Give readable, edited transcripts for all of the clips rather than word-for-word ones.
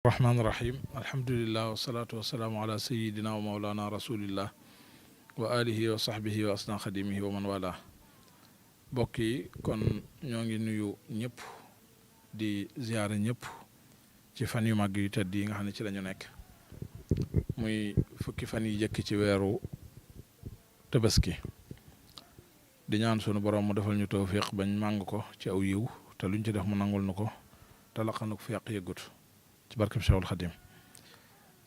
rahmaan rahim alhamdulillah wasalaatu wasalaamu ala sayidina wa maulana rasulillah wa alihi wa sahbihi wa asna xadimihi wa man wala bokk yi kon ñoo ngi nuyu ñëpp di ziyaare ñëpp ci fan yu màgg yu tedd yi nga xam ne ci lañu nekk muy fukki fan yi jëkk ci weeru tabaski di ñaan sunu borom mu defal ñu tawfiq bañ màng ko ci aw yiw te luñ ci def mu nangul nu ko te laqanu ko fi yàq yëggut ci barkeb Cheikhul Xadim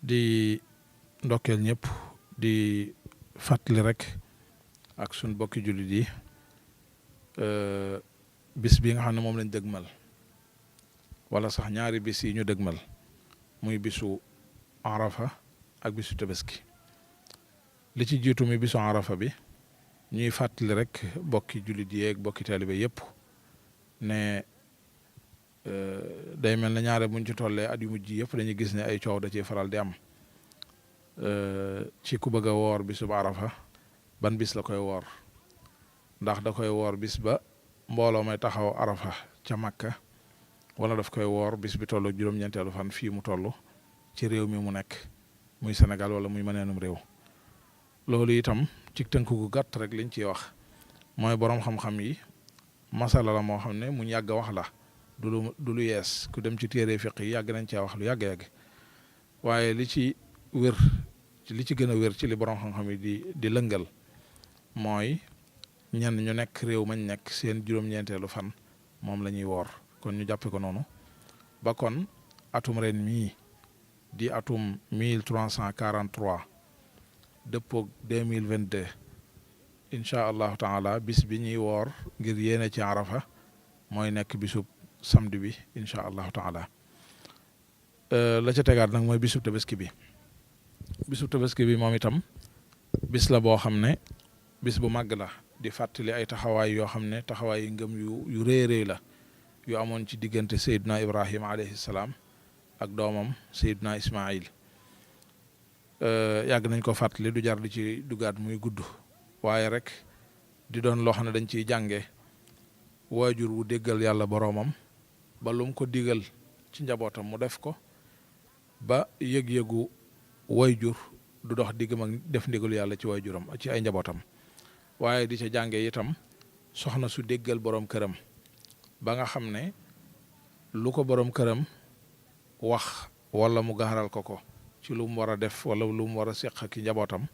di ndokkeel ñëpp di fàttali rek ak suñ bokki jullit yi bis bi nga xam ne moom lañ dëgmal wala sax ñaari bis yi ñu dëgmal muy bisu arafa ak bisu tabaski li ci jiitu mi bisu arafa bi ñuy fàttali rek bokki jullit yi ak bokki taalibe yëpp ne day mel na ñaare buñ ci tollee at yu mujj yëpp dañuy gis ne ay coow da ciy faral di am ci ku bëgg a woor bisu arafa ban bis la koy woor ndax da koy woor bis ba mbooloo may taxaw arafa ca Makka wala daf koy woor bis bi toll juróom-ñeenteelu fan fii mu toll ci réew mi mu nekk muy Sénégal wala muy mëneenum réew loolu itam ci tënk gu gàtt rek liñ ciy wax mooy boroom xam-xam yi masala la moo xam ne mu yàgg a wax la du lu yees ku dem ci téere fiq yi yàgg nañ cee wax lu yàgg-yàgg waaye li ci wér li ci gën a wér ci li borom xam-xam yi di lëngal mooy ñenn ñu nekk réew mañ nekk seen juróom-ñeenteelu fan moom la ñuy woor kon ñu jàppe ko noonu ba kon atum ren mii di atum 1343 dëppoog 2022 incha allahu taala bis bi ñuy woor ngir yéene ci arafa mooy nekk bisub samedi bi incha allahu taala la ca tegaat nag mooy bisub tabaski bi moom itam bis la boo xam ne bis bu màgg la di fàttali ay taxawaay yoo xam ne taxawaay yi ngëm yu rëy rëy la yu amoon ci diggante Seydina Ibrahima alayhi salaam ak doomam Seydina Ismail yàgg nañ ko fàttali du jar di ci dugaat muy gudd waaye rek di doon loo xam ne dañ ciy jànge waajur wu déggal yàlla boroomam ba lum ko digal ci njabootam mu def ko ba yëg-yëgu waajur du dox diggam ak def ndigalu yàlla ci waajuram ci ay njabootam waaye di ca jànge itam soxna su déggal boroom këram ba nga xam ne lu ko boroom këram wax wala mu gaaral ko ci lu mu war a def wala lu mu war a seq ki njabootam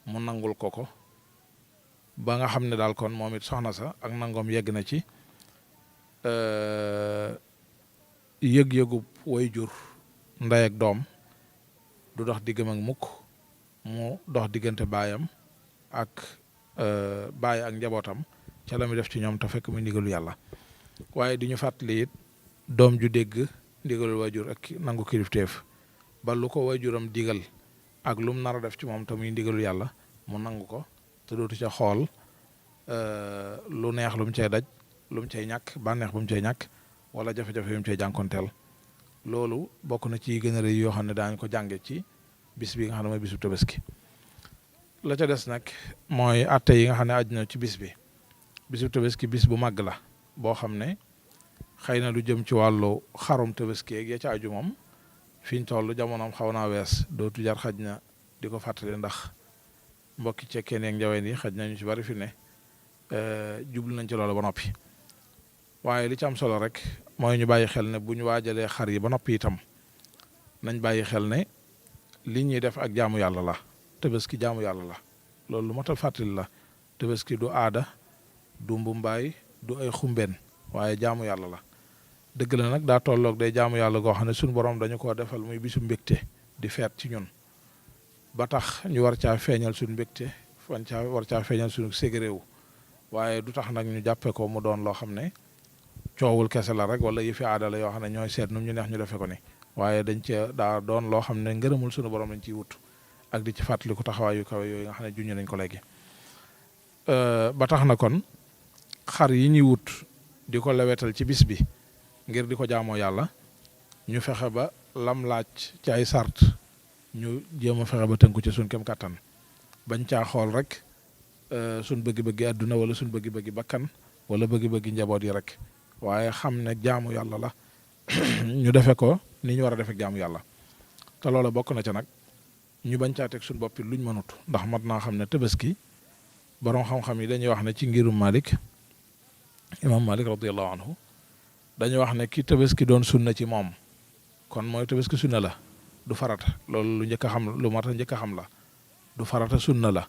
mu nangul ko ba nga xam ne daal kon moom it soxna sa ak nangoom yegg na ci yëg-yëgu way jur ndey ak doom du dox diggam ak mukk mu dox diggante baayam ak baay ak njabootam ca la mu def ci ñoom te fekk muy ndigalu yàlla waaye di ñu fàttali it doom ju dégg ndigalul wayjur ak nangu kilifteef ba lu ko wayjuram digal ak lum nar a def ci moom te muy ndigalu yàlla mu nangu ko te dootu ca xool lu neex lu mu cay daj lu mu cay ñàkk bànneex bu mu cay ñàkk wala jafe-jafe yu mu cay jànkonteel loolu bokk na ci gën a rëy yoo xam ne daañu ko jànge ci bis bi nga xam ne mooy bisu tabaski la ca des nag mooy atte yi nga xam ne aju na ci bis bi bisu tabaski bis bu màgg la boo xam ne xëy na lu jëm ci wàllu xarum tabaski ak ya ca aju moom fi ñu toll jamonoom xaw naa wees dootu jar xaj na di ko fàttali ndax mbokki cekkeen yeeg njaween yi xaj nañu ci bari fi ne jublu nañ ci loolu ba noppi waaye li ci am solo rek mooy ñu bàyyi xel ne bu ñu waajalee xar yi ba noppi itam nañ bàyyi xel ne li ñuy def ak jaamu yàlla la tabaski jaamu yàlla la loolu lu mat a fàttali la tabaski du aada du mbumbaay du ay xumbeen waaye jaamu yàlla la dëgg la nag daa tolloog day jaamu yàlla goo xam ne suñu borom dañu koo defal muy bisu mbégte di feet ci ñun ba tax ñu war caa feeñal suñu mbégte war caa feeñal suñu ségréew waaye du tax nag ñu jàppe ko mu doon loo xam ne coowul kese la rek wala yëfi aada la yoo xam ne ñooy seet nu ñu neex ñu defe ko ni waaye dañ ca daa doon loo xam ne ngërëmul suñu borom lañ ciy wut ak di ci fàttaliku taxawaay yu kawe yooyu nga xam ne junñu nañ ko léegi ba tax na kon xar yi ñuy wut di ko lewetal ci bis bi ngir di ko jaamoo yàlla ñu fexe ba lam laaj ci ay sart ñu jéem a fexe ba tënku ci suñ kem kàttan bañ caa xool rek suñ bëggi-bëggi àdduna wala suñ bëggi-bëggi bakkan wala bëggi-bëggi njaboot yi rek waaye xam ne jaamu yàlla la ñu defe ko ni ñu war a def ak jaamu yàlla te loola bokk na ca nag ñu bañ caa teg suñu bopp luñ mënut ndax mat naa xam ne tabaski borom xam-xam yi dañuy wax ne ci ngirum Malik imam Malik radiyallahu anhu dañuy wax ne ki tabaski doon sunna ci moom kon mooy tabaski sunna la du farata loolu lu njëkk a xam lu mat a njëkk a xam la du farata sunna la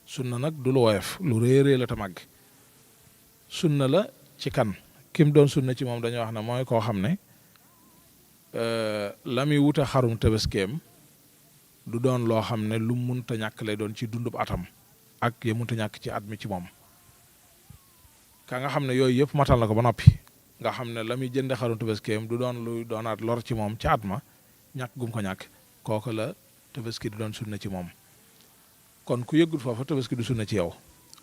sunna nag du lu woyof lu réerée la te màgg sunna la ci kan kim doon sunna ci moom dañuy wax ne mooy koo xam ne la muy wuta xarum tabaskeem du doon loo xam ne lu munta ñàkk lay doon ci dundub atam ak ya munta ñàkk ci at mi ci moom ka nga xam ne yooyu yëpp matal na ko ba noppi nga xam ne la muy jënde xarum tabaskeem du doon luy doonaat lor ci moom ci at ma ñàkk gum ko ñàkk kooku la tabaski di doon sunna ci moom kon ku yëggut foofa tabaski du sunna ci yow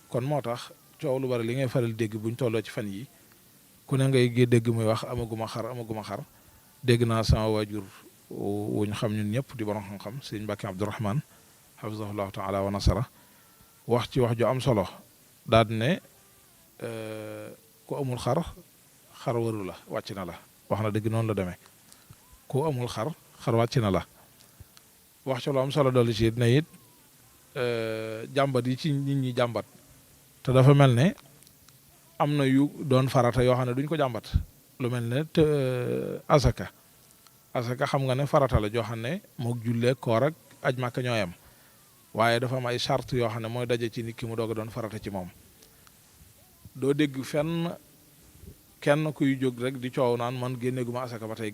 kon moo tax coow lu bari li ngay faral dégg buñ tolloo ci fan yi ku ne ngay dégg muy wax amaguma xar dégg naa sama waajur wuñ xam ñun ñëpp di borom xam-xam sëñ Mbàkke Abdourahman hafizahullahu taala wa nasara wax ci wax ju am solo daal ne ku amul xar waru la wàcc na la wax na dëgg noonu la demee ku amul xar wàcc na la wax ci lu am solo dolli ci ne it jàmbat yi ci nit ñi jàmbat te dafa mel ne am na yu doon farata yoo xam ne duñ ko jàmbat lu mel ne te asaka xam nga ne farata la joo xam ne mook jullee koor ak aj Màkka ñoo yam waaye dafa am ay charte yoo xam ne mooy daje ci nit ki mu doog a doon farata ci moom doo dégg fenn kenn kuy jóg rek di coow naan man génneeguma asaka ba tey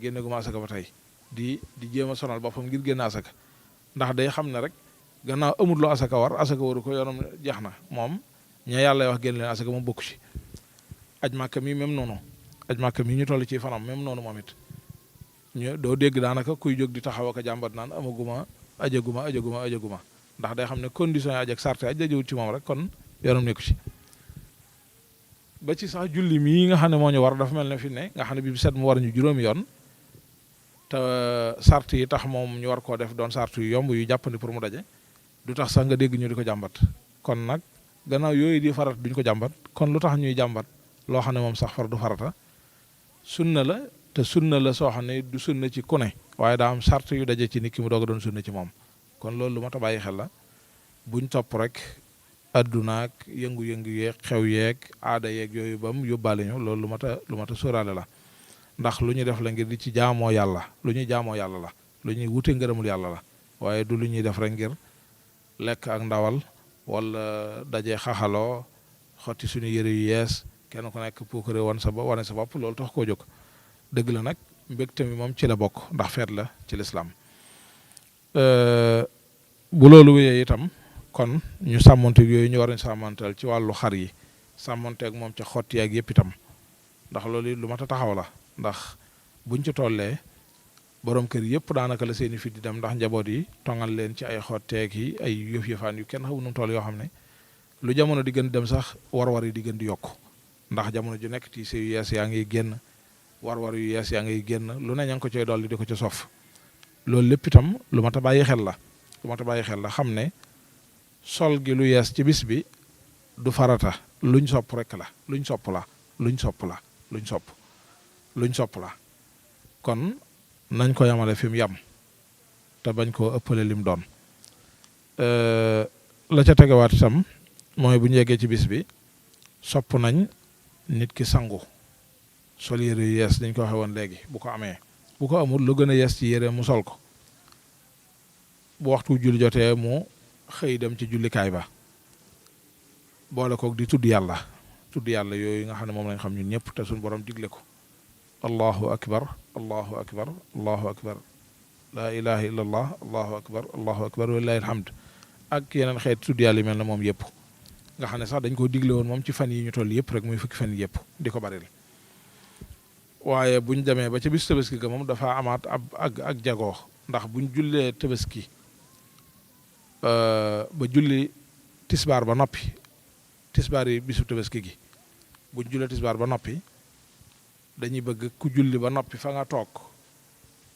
di jéem a sonal boppam ngir génn asaka ndax day xam ne rek gannaaw amul lu asaka waru ko yoonam jeex na moom ña yàlla wax génn leen asaka moom bokku ci aj Màkka mi même noonu aj Màkka mi ñu toll ci fanam même noonu moom it ñu doo dégg daanaka kuy jóg di taxaw ak a jàmbat naan ajaguma ndax day xam ne condition yi aj ak sarte aj dajewut ci moom rek kon yoonam nekku ci ba ci sax julli mii nga xam ne moo ñu war dafa mel ne fi ne nga xam ne bi set mu war ñu juróomi yoon te sart yi tax moom ñu war koo def doon sart yu yomb yu jàppandi pour mu daje du tax sax nga dégg ñu di ko jàmbat kon nag gannaaw yooyu di farat duñ ko jàmbat kon lu tax ñuy jàmbat loo xam ne moom sax far du farata sunna la te sunna la soo xam ne du sunna ci ku ne waaye daa am sart yu daje ci nit ki mu doog a doon sunna ci moom kon loolu lu mat a bàyyi xel la buñ topp rek addunaak yëngu-yëngu yeeg xew yeeg aada yeeg yooyu bam yóbbaale ñu loolu lu mat a sóoraale la ndax lu ñu def la ngir di ci jaamoo yàlla lu ñuy jaamoo yàlla la lu ñuy wute ngërëmul yàlla la waaye du lu ñuy def rek ngir lekk ak ndawal wala daje xaxaloo xotti suñu yëre yu yees kenn ku nekk puukare wane sa bopp loolu tax koo jóg dëgg la nag mbégte mi moom ci la bokk ndax feet la ci lislaam bu loolu wéyee itam kon ñu sàmmonteeg yooyu ñu war a sàmmonteel ci wàllu xar yi sàmmonteeg moom ca xotti ak yëpp itam ndax loolu lu mat a taxaw la ndax buñ ci tollee borom kër yëpp daanaka la seeni fit di dem ndax njaboot yi tongal leen ci ay xotteeg yi ay yëf-yëfaan yu kenn xamu nu toll yoo xam ne lu jamono di gën dem sax war-war yi di gën di yokku ndax jamono ju nekk tiise yu yees yaa ngi génn war-war yu yees yaa ngi génn lu ne ña ngi ko cay dolli di ko ca sof loolu lépp itam lu mat a bàyyi xel la xam ne sol gi lu yees ci bis bi du farata luñ sopp rek la luñ sopp la kon nañ ko yamale fi mu yam te bañ koo ëppale lim doon la ca tegewaat itam mooy bu ñu yeggee ci bis bi sopp nañ nit ki sangu sol yére yu yees dañ ko waxe woon léegi bu ko amee bu ko amul lu gën a yees ci yére mu sol ko bu waxtu julli jotee mu xëy dem ci jullikaay ba boole koog di tudd yàlla yooyu nga xam ne moom lañ xam ñun ñëpp te suñu borom digle ko allahu akbar allahu akbar allahu akbar laa ilaha illa allah allahu akbar walilahi alhamd ak yeneen xeet tudd yàlla yi mel na moom yëpp nga xam ne sax dañ koo digle woon moom ci fan yi ñu toll yëpp rek muy fukki fan yi yëpp di ko baril waaye buñ demee ba ca bis tabaski ga moom dafa amaat ak jagoo ndax buñ jullee tabaski ba julli tisbaar ba noppi tisbaar yi bisu tabaski gi buñ jullee tisbaar ba noppi dañuy bëgg ku julli ba noppi fa nga toog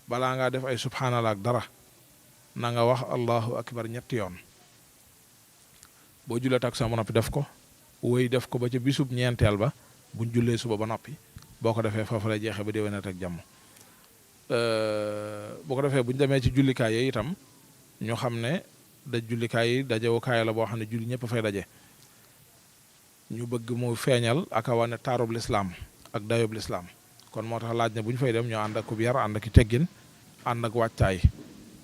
balaa ngaa def ay subhanallah ak dara na nga wax allahu akbar ñetti yoon boo jullee takkusaan ba noppi def ko woy def ko ba ca bisub ñeenteel ba buñ jullee suba ba noppi boo ko defee foofu lay jeexee ba déwénat ak jàmm bu ko defee bu ñu demee ci jullikaay yi itam ñu xam ne jullikaay yi dajewukaay la boo xam ne julli ñëpp fay daje ñu bëgg mu feeñal ak a wane taarub lislaam ak dayob lislaam kon moo tax laaj ne bu ñu fay dem ñoo ànd ak ku yar ànd ak teggin ànd ak wàccaay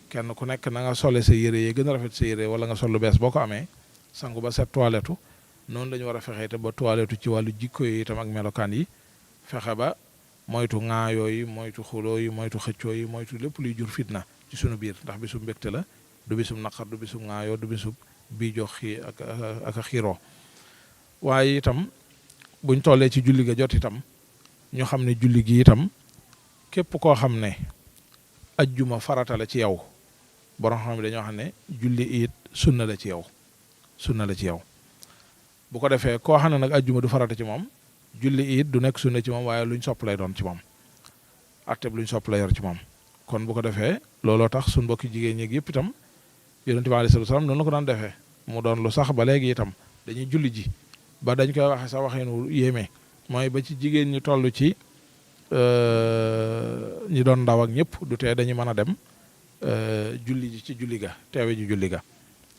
kenn ku nekk na nga sole sa yére yi gën a rafet sa yére wala nga sol lu bees boo ko amee sangu ba set toilettu noonu la ñu war a fexee te ba toilettu ci wàllu jikko yi itam ak melokaan yi fexe ba moytu ŋaayoo yi moytu xuloo yi moytu xëccoo yi moytu lépp luy jur fitna ci sunu biir ndax bisum mbégte la du bisum naqar du bisum ŋaayoo du bisum bii jox xii ak a xiiroo waaye itam buñ tollee ci julli ga jot itam ñu xam ne julli gi itam képp koo xam ne ajjuma farata la ci yow borom xam ne dañoo xam ne julli it sunna la ci yow bu ko defee koo xam ne nag ajjuma du farata ci moom julli it du nekk sunna ci moom waaye luñ sopp lay doon ci moom atteb luñ sopp la yor ci moom kon bu ko defee looloo tax suñ mbokki jigéen ñi yëpp itam yonent bi alayhi salaatu salaam noonu la ko daan defee mu doon lu sax ba léegi itam dañuy julli ji ba dañ koy waxe sax waxeenu yéeme mooy ba ci jigéen ñi toll ci ñi doon ndaw ak ñëpp du tee dañuy mën a dem julli ji ci julli ga teewe ji julli ga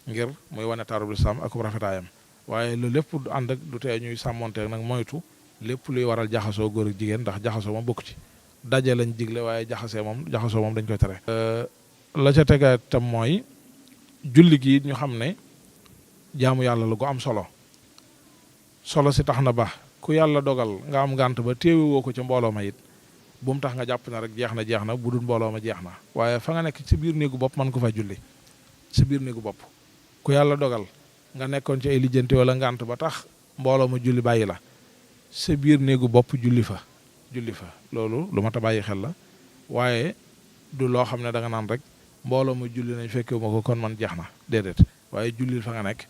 ngir muy wane taarub lislaam ak rafetaayam waaye loolu lépp ànd ak du tee ñuy sàmmonteeg nag moytu lépp luy waral jaxasoo góor ak jigéen ndax jaxasoo moom bokk ci daje lañ digle waaye jaxasoo moom dañ koy tere la ca tega tam mooy julli gi ñu xam ne jaamu yàlla la gu am solo si tax na ba ku yàlla dogal nga am ngànt ba téewe woo ko ca mbooloo ma it bu mu tax nga jàpp na rek jeex na bu dul mbooloo ma jeex na waaye fa nga nekk ci biir néegu bopp mën ko fa julli ci biir néegu bopp ku yàlla dogal nga nekkoon ci ay lijjanti wala ngànt ba tax mbooloo ma julli bàyyi la sa biir néegu bopp julli fa loolu lu mat a bàyyi xel la waaye du loo xam ne da nga naan rek mbooloo ma julli nañ fekkewu ma ko kon man jeex na déedéet waaye jullil fa nga nekk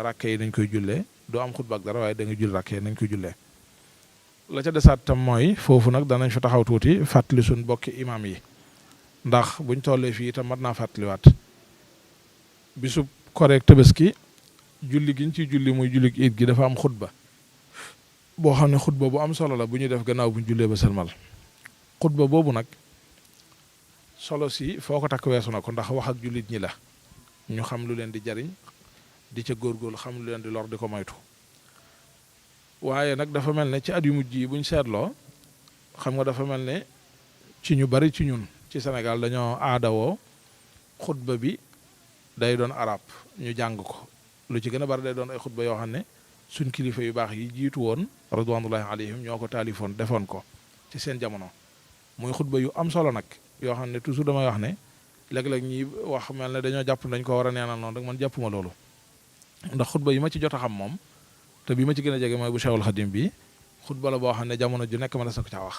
rakke yi nañ koy jullee doo am xutba ak dara waaye da nga julli rakke yi nañ koy jullee la ca desaat tam mooy foofu nag danañ fa taxaw tuuti fàttali suñ bokki imaam yi ndax buñ tollee fii itam mat naa fàttaliwaat bisub koreek Tabaski julli giñ ci julli muy julli iid gi dafa am xutba boo xam ne xutba bu am solo la bu ñuy def gannaaw buñ jullee ba sëlmal xutba boobu nag solo si foo ko takk weesu na ko ndax wax ak jullit ñi la ñu xam lu leen di jariñ di ca góorgóorlu xam lu leen di lor di ko moytu waaye nag dafa mel ne ci at yu mujj yi buñ seetloo xam nga dafa mel ne ci ñu bari ci ñun ci Sénégal dañoo aadawoo xutba bi day doon arab ñu jàng ko lu ci gën a bari day doon ay xutba yoo xam ne suñ kilifa yu baax yi jiitu woon radwanullahi alayhim ñoo ko taalifoon defoon ko ci seen jamono muy xutba yu am solo nag yoo xam ne toujours damay wax ne léeg-léeg ñi wax mel ne dañoo jàpp dañ ko war a neenal noonu rek man jàppuma loolu ndax xutba yi ma ci jot a xam moom te bi ma ci gën a jege mooy bu Cheikhul Khadim bi xutba la boo xam ne jamono ju nekk ma des na ko caa wax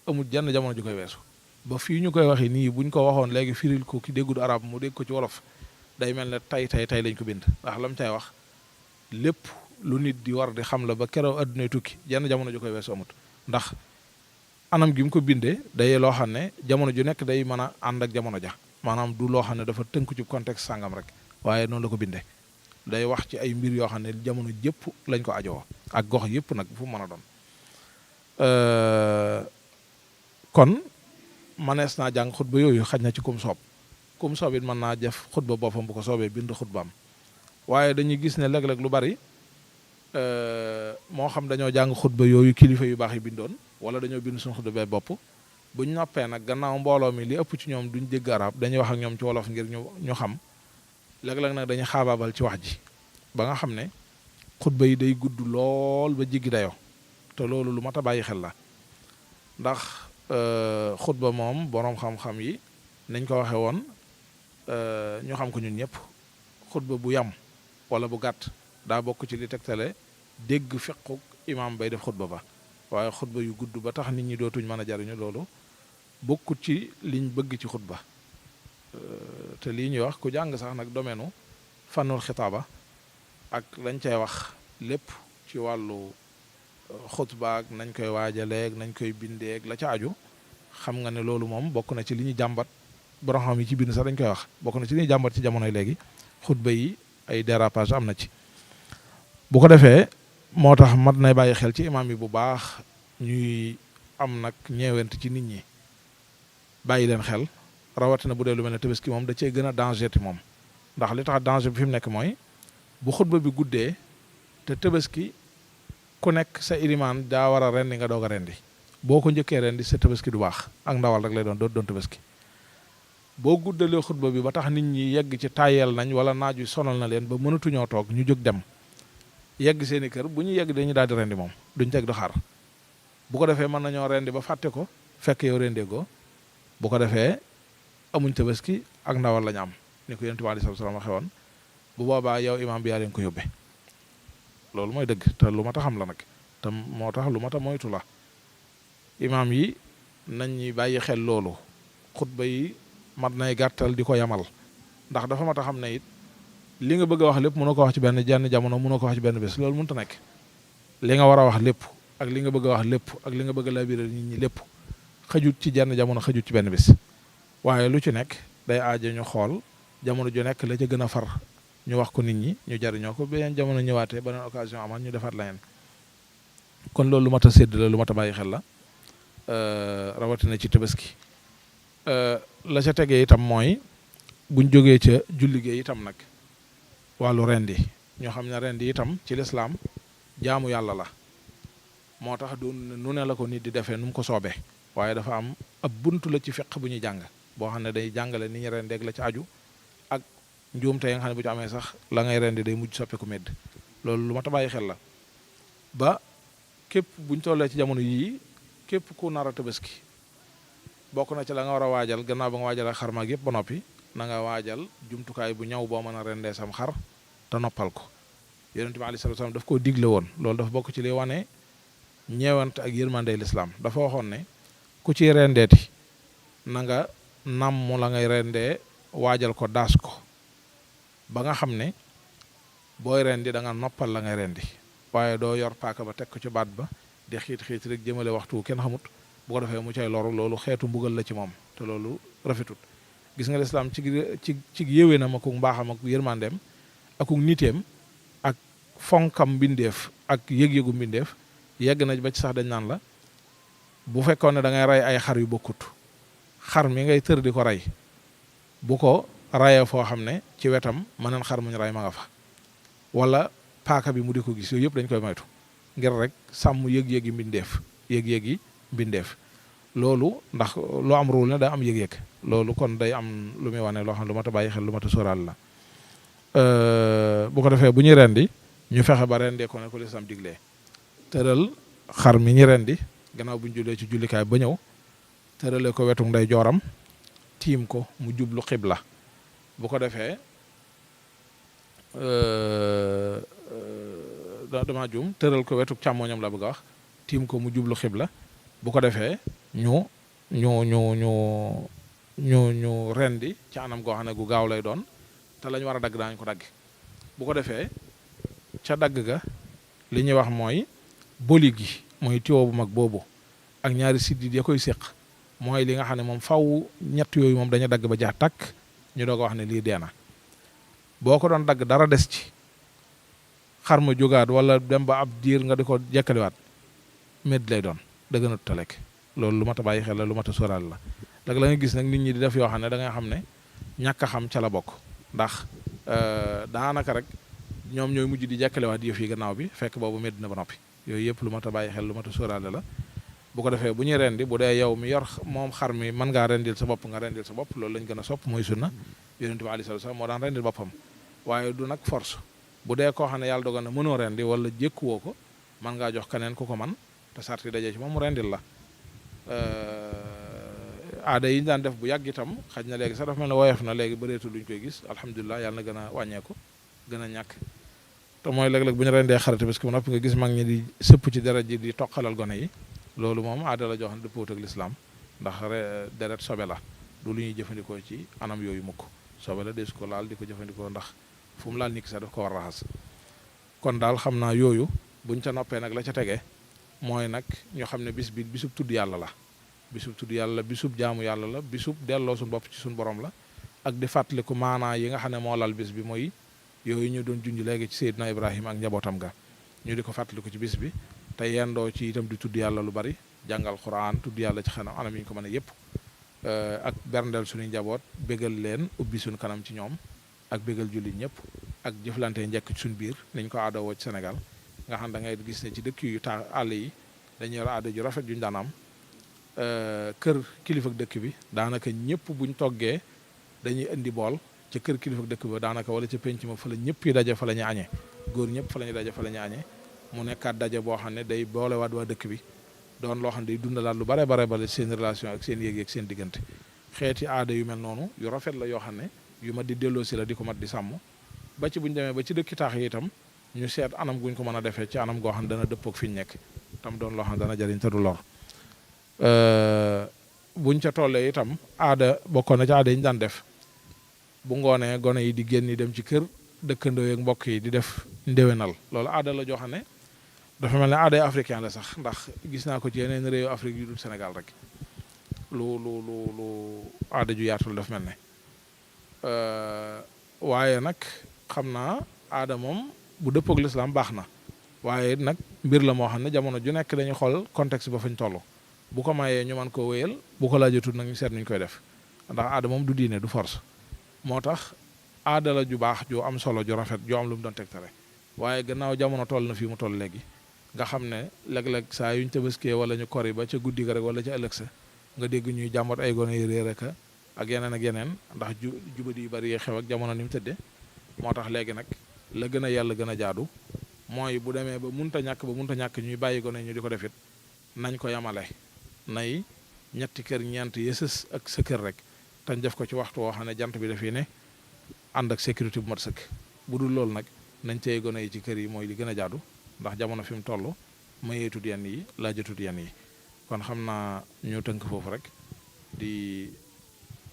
amul jenn jamono ju koy weesu ba fii ñu koy waxee nii buñ ko waxoon léegi firil ko ki déggul arab mu dégg ko ci wolof day mel ne tey lañ ko bind ndax lam cay wax lépp lu nit di war di xam la ba keroog addunay tukki jenn jamono ju koy weesu amut ndax anam gi mu ko bindee day loo xam ne jamono ju nekk day mën a ànd ak jamono ja maanaam du loo xam ne dafa tënku ci contexte sàngam rek waaye noonu la ko bindee day wax ci ay mbir yoo xam ne jamono jëpp lañ ko ajoo ak gox yëpp nag fu mu mën a doon kon manees naa jàng xutba yooyu xaj na ci kum soob it mën naa def xutba boppam bu ko soobee bind xutbaam waaye dañuy gis ne léeg-léeg lu bari moo xam dañoo jàng xutba yooyu kilifa yu baax yi bindoon wala dañoo bind suñu xutba bee bopp buñ noppee nag gannaaw mbooloo mi li ëpp ci ñoom duñ dégg arab dañuy wax ak ñoom ci wolof ngir ñu xam léeg-léeg nag dañuy xaabaabal ci wax ji ba nga xam ne xutba yi day gudd lool ba jéggi dayoo te loolu lu mat a bàyyi xel la ndax xutba moom boroom xam-xam yi nañ ko waxe woon ñu xam ko ñun ñëpp xutba bu yam wala bu gàtt daa bokk ci li tegtale dégg fiqu imaam bay def xutba ba waaye xutba yu gudd ba tax nit ñi dootuñ mën a jariñu loolu bokkut ci liñ bëgg ci xutba te lii ñuy wax ku jàng sax nag domaine fannul xitaaba ak lañ cay wax lépp ci wàllu xutba ak nañ koy waajaleeg nañ koy bindeeg la ca aju xam nga ne loolu moom bokk na ci li ñuy jàmbat borom xam yi ci bind sax dañ koy wax bokk na ci li ñuy jàmbat ci jamonoy léegi xutba yi ay dérapage am na ci bu ko defee moo tax mat nay bàyyi xel ci imaam yi bu baax ñuy am nag ñeewent ci nit ñi bàyyi leen xel rawatina bu dee lu mel ne tabaski moom da cee gën a danger ti moom ndax li tax danger bi fi mu nekk mooy bu xutba bi guddee te tabaski ku nekk sa ilimaan daa war a rendi nga doog a rendi boo ko njëkkee rendi sa tabaski du baax ak ndawal rek lay doon tabaski boo guddalee xutba bi ba tax nit ñi yegg ci tàyyeel nañ wala naaj wi sonal na leen ba mënatuñoo toog ñu jóg dem yegg seeni kër bu ñu yegg dañu daal di rendi moom duñ teg du xaar bu ko defee mën nañoo rendi ba fàtte ko fekk yow rendee ko bu ko defee amuñ tabaski ak ndawal lañu am ni ko yonent bi alayhi salaam waxe woon bu boobaa yow imaam bi yaa leen ko yóbbee loolu mooy dëgg te lu ma ta xam la nag te moo tax lu ma ta moytu la imaam yi nañ ñi bàyyi xel loolu xutba yi mat nay gàttal di ko yamal ndax dafa mat a xam ne it li nga bëgg a wax lépp mënoo ko wax ci jenn jamono mënoo ko wax ci benn bés loolu mënut a nekk li nga war a wax lépp ak li nga bëgg a wax lépp ak li nga bëgg a laabiré nit ñi lépp xajut ci jenn jamono xajut ci benn bés waaye lu ci nekk day aaja ñu xool jamono ju nekk la ca gën a far ñu wax ko nit ñi ñu jariñoo ko beneen jamono ñëwaatee beneen occasion amal ñu defaat leneen kon loolu lu mat a sédd la lu mat a bàyyi xel la rawatina ci tabaski la ca tegee itam mooy buñ jógee ca julli gi itam nag wàllu rendi ñoo xam ne rendi itam ci lislaam jaamu yàlla la moo tax du nu ne la ko nit di defee nu mu ko soobee waaye dafa am ab buntu la ci fiq bu ñuy jàng boo xam ne day jàngale ni ñu rendeeg la ci aju ak njuumte yi nga xam ne bu ci amee sax la ngay rendi day mujj soppeeku medd loolu lu ma ta bàyyi xel la ba képp buñ tollee ci jamono yii képp ku nar a tabaski bokk na ci la nga war a waajal gannaaw ba nga waajal ak xar maag yëpp ba noppi na nga waajal jumtukaay bu ñaw boo mën a rendee sam xar te noppal ko yonent bi alayhi salaatu salaam daf koo digle woon loolu dafa bokk ci li wane ñeewante ak yërmandey lislaam dafa waxoon ne ku ci rendeeti na nga namm la ngay rendee waajal ko daas ko ba nga xam ne booy rendi da nga noppal la ngay rendi waaye doo yor paaka ba teg ko ci baat ba di xiit rek jëmale waxtu kenn xamut bu ko defee mu cay loru loolu xeetu mbugal la ci moom te loolu rafetut gis nga lislaam ci yéwee na ma ku mbaaxam ak yërmandeem ak niteem ak fonkam mbindeef ak yëg-yëgu mbindeef yegg na ba ci sax dañ naan la bu fekkoon ne da ngay rey ay xar yu bokkut xar mi ngay tër di ko rey bu ko rayee foo xam ne ci wetam mëneen xar muñ rey ma nga fa wala paaka bi mu di ko gis yooyu yëpp dañ koy moytu ngir rek sàmm yëg-yëgi mbindeef loolu ndax loo am ruul ne daa am yëg-yëg loolu kon day am lu muy wane loo xam ne lu mat a bàyyi xel lu mat a sóoraal la bu ko defee bu ñuy rendi ñu fexe ba rendee ko ne ko lislaam diglee tëral xar mi ñi rendi gannaaw bu ñu jullee ci jullikaay ba ñëw tërale ko wetu nday jooram tiim ko mu jublu xibla bu ko defee dama juum tëral ko wetu càmmooñam la bëgg a wax tiim ko mu jublu xibla bu ko defee ñu rendi ci anam goo xam ne gu gaaw lay doon te lañ war a dagg daañu ko dagg bu ko defee ca dagg ga li ñuy wax mooy boli gi mooy tiwo bu mag boobu ak ñaari siddit ya koy séq mooy li nga xam ne moom faw ñett yooyu moom dañu dagg ba jaax takk ñu doog a wax ne lii dee na boo ko doon dagg dara des ci xar ma jógaat wala dem ba ab diir nga di ko jekkaliwaat med lay doon dëgg na talek loolu lu mat a bàyyi xel la lu mat a sóoraal la dag la nga gis nag nit ñi di def yoo xam ne da nga xam ne ñàkk a xam ca la bokk ndax daanaka rek ñoom ñooy mujj di jekkaliwaat yëf yi gannaaw bi fekk boobu med na ba noppi yooyu yëpp lu mat a bàyyi xel lu mat a sóoraale la bu ko defee bu ñuy rendi bu dee yow mi yor moom xar mi mën ngaa rendil sa bopp nga rendil sa bopp loolu lañ gën a sopp mooy sunna yonent bi alayhi salaam moo daan rendil boppam waaye du nag force bu dee koo xam ne yàlla dogal na mënoo rendi wala jékkuwoo ko mën ngaa jox keneen ku ko man te sarti dajee ci moom mu rendil la aada yi ñu daan def bu yàgg itam xaj na léegi sax dafa mel ne woyof na léegi bëreetul luñ koy gis alhamdulilah yàlla na gën a wàññeeku gën a ñàkk te mooy léeg-léeg bu ñu rendee xarate parce que bu noppi nga gis mag ñi di sëpp ci deret ji di toqalal gone yi loolu moom aada la joo xam ne dëppoot ak lislaam ndax deret sobe la du lu ñuy jëfandikoo ci anam yooyu mukk sobe la deesu ko laal di ko jëfandikoo ndax fu mu laal nit ki sax daf ko war raxas kon daal xam naa yooyu buñ ca noppee nag la ca tege mooy nag ñoo xam ne bis bi bisub tudd yàlla la bisub tudd yàlla la bisub jaamu yàlla la bisub delloo suñu bopp ci suñu borom la ak di fàttaliku maanaa yi nga xam ne moo lal bis bi mooy yooyu ñu doon junj léegi ci Seydina Ibrahima ak njabootam ga ñu di ko fàttaliku ci bis bi te yendoo ci itam di tudd yàlla lu bari jàngal Quraan tudd yàlla ci xanam anam yi ñu ko mën a yëpp ak berndeel suñu njaboot bégal leen ubbi suñu kanam ci ñoom ak bégal jullit ñëpp ak jëflante njëkk ci suñu biir niñ ko aada woo ci Sénégal nga xam da ngay gis ne ci dëkk yu àll yi dañuy yor aada ju rafet juñ daan am kër kilifa dëkk bi daanaka ñëpp buñ toggee dañuy indi bool ca kër kilifa dëkk ba daanaka wala ca penc ma fa la ñëpp yi daje fa la ñu añee góor ñëpp fa la ñu daje fa la ñu añee mu nekkaat daje boo xam ne day boolewaat waa dëkk bi doon loo xam ne day dundalaat lu bare seen relation ak seen yéeg-yéeg seen diggante xeeti aada yu mel noonu yu rafet la yoo xam ne yu mat di delloo si la di ko mat di sàmm ba ci buñ demee ba ci dëkki taax yi itam ñu seet anam guñ ko mën a defee ci anam goo xam ne dana dëppoog fi ñu nekk tam doon loo xam ne dana jariñ te du lor buñ ca tollee itam aada bokkoon na ci aada yi ñu daan def bu ngoonee gone yi di génn dem ci kër dëkkandoo yeeg mbokk yi di def ndéwénal loolu aada la joo xam ne dafa mel ne aaday africain la sax ndax gis naa ko ci yeneen réewu Afrique yu dul Sénégal rek lu aada ju yaatul dafa mel ne waaye nag xam naa aada moom bu dëppoog lislaam baax na waaye nag mbir la moo xam ne jamono ju nekk dañuy xool contexte ba fañ toll bu ko mayee ñu mën koo wéyal bu ko laajatul nag ñu seet nuñ koy def ndax aada moom du diine du force moo tax aada la ju baax ju am solo ju rafet ju am lu mu doon tegtale waaye gannaaw jamono toll na fii mu toll léegi nga xam ne léeg-léeg saa yuñ tabaskee wala ñu kori ba ca guddi ga rek wala ca ëllëg sa nga dégg ñuy jàmbat ay gone yu réer ak yeneen ndax jubadi yu bari yi xew ak jamono ni mu tëddee moo tax léegi nag la gën a yàlla gën a jaadu mooy bu demee ba munta ñàkk ñuy bàyyi gone ñu di ko defit nañ ko yamale nay ñetti kër ñeent yësës ak sa kër rek tañ def ko ci waxtu woo xam ne jant bi dafii ne ànd ak sécurité bu mat sëkk bu dul loolu nag nañ téye gone yi ci kër yi mooy li gën a jaadu ndax jamono fi mu toll mayeetut yenn yi laajatut yenn yi kon xam naa ñu tënk foofu rek di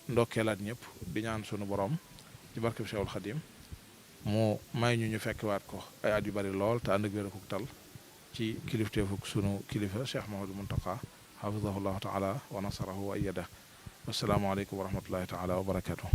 ndokkeelaat ñëpp di ñaan sunu borom ci barkeb Cheikhul Khadim mu may ñu fekkiwaat ko ay at yu bari lool te ànd ak wér ak tal ci kilifteefuk sunu kilifa Cheikh Mouhamadou Mountakha hafizahullahu taala wa nasarahu wa ayyada wassalaamu aleykum wa rahmatullahi taala wa barakatuh